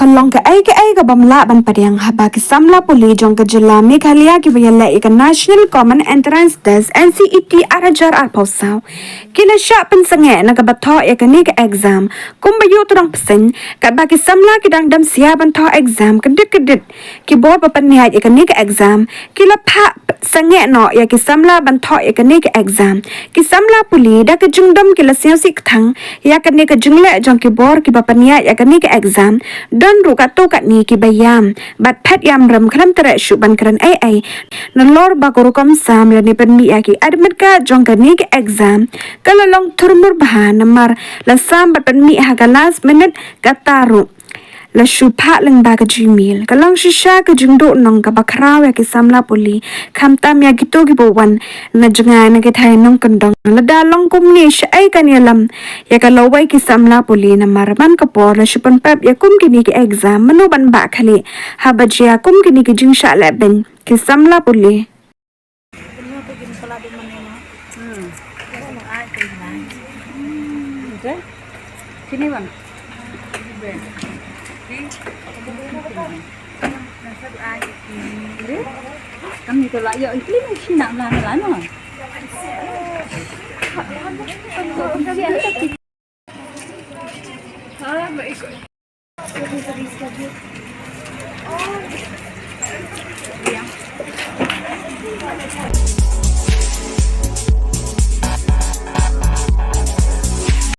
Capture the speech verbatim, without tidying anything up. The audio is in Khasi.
Ka long kaei kaei ka bym lah ban pdiang haba ki samla pule jong ka jylla Meghalaya kiba ïaleh ïa ka National Common Entrance Test, N C E T, ar hajar arphew saw ki la shah pynsangeh na kaba thoh ïa kane ka exam. Kumba ïoh tyrong pyrshah, katba ki samla ki dang dam sia ban thoh exam, ka dei ka dei ki bor ba pynïaid ïa kane ka exam ki la phah sangeh noh ïa ki samla ban thoh ïa kane ka exam. Ki samla pule da ka jingdom ki la sngewsih kthang ïa kane ka jingleh jong ki bor kiba pynïaid ïa kane ka exam. Don ruh katto katne kiba ïam bad phet ïam rem khlem treh shuh ban kren ei ei. Nalor ba ka rukom sam lane pynmih ïa ki admit card jong kane ka exam ka la long thurmur bha namar la sam bad pynmih ha ka last minute, kata ruh la shu phah lyngba ka Gmail. Ka long shisha ka jingduhnong kaba khraw ïa ki samla pule, khamtam ïa kito kiba wan na jngai na ki thaiñ nongkyndong. Lada long kumne, shaei kan ïalam ïa ka lawei ki samla pule, namar man ka por la shu pynpep ïa kum kine ki exam, mano ban bah khlieh haba jia kum kine ki jingshah lehbeiñ ki samla pule.